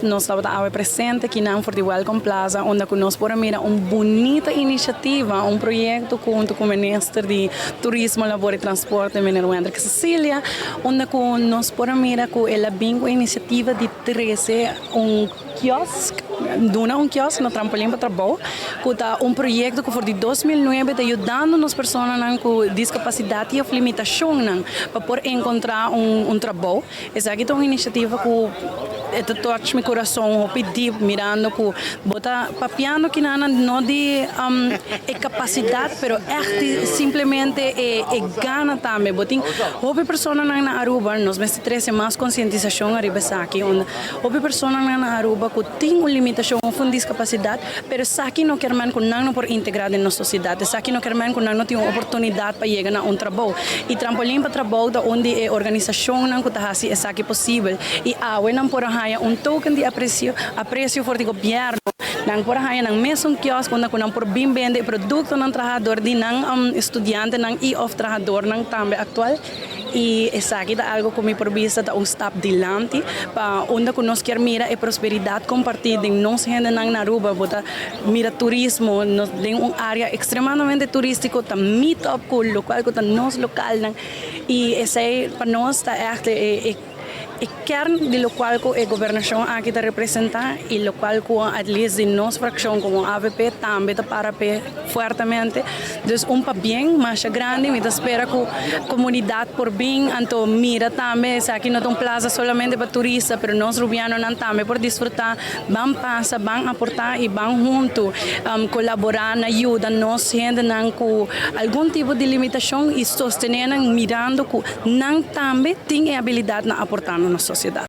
Nos tabata awe presente akinan for di Welcome Plaza unda ku nos por a mira un bunita inisiativa, un proyekto ku huntu ku Minister di Turismo, Labor i Transporte, Meneer Wendrick Cecilia, unda ku nos por a mira ku el a bin ku e inisiativa di trese un kiosk, duna un kiosk na Trampolin pa Trabou, ku ta un proyekto ku for di 2009 ta yudando nos personanan ku diskapasidat i òf limitashonnan pa por enkontrá un trabou. Esaki ta un inisiativa ku e ta touch mi kurason hopi dip mirando ku bo ta papiando kinanan no di e kapasidat pero ègt di simplemente e e gana tambe. Bo tin hopi personanan na Aruba, nos mester trese mas konsientisashon ariba esaki unda hopi personanan na Aruba ku tin un limitashon òf un diskapasidat pero esaki no kier men ku nan no por integrá den nos sosiedat, esaki no kier men ku nan no tin un oportunidat pa yega na un trabou. I Trampolin pa Trabou ta un di e organisashonnan ku ta hasi esaki posibel. I awe nan por a haña un token di apresio apresio for di gobièrnu. Nan por a haña nan mesun kiosk unda ku nan por bin bende e produktonan traha dor di nan studiantenan i òf trahadornan tambe aktual. I esaki ta algo ku mi por bisa ta un stap dilanti pa unda ku nos kier mira e prosperidat kompartí den nos hendenan na Aruba. Bo ta mira turismo, nos den un área ekstremadamente turístiko ta meet up ku lokual ku ta nos lokalnan i esei pa nos ta ègt e e kern di lokual ku e gobernashon aki ta representá i lokual ku at least di nos frakshon komo avp tambe ta para p'e fuertemente. Dus un pabien masha grandi, mi ta spera ku komunidat por bin anto mira tambe esaki no ta un plaza solamente pa turista pero nos rubianonan tambe por disfrutá, ban pasa, ban aportá i ban huntu kolaborá na yuda nos hendenan ku algun tipo di limitashon i sostené nan mirando ku nan tambe tin e abilidat na aportá na nos sosiedat.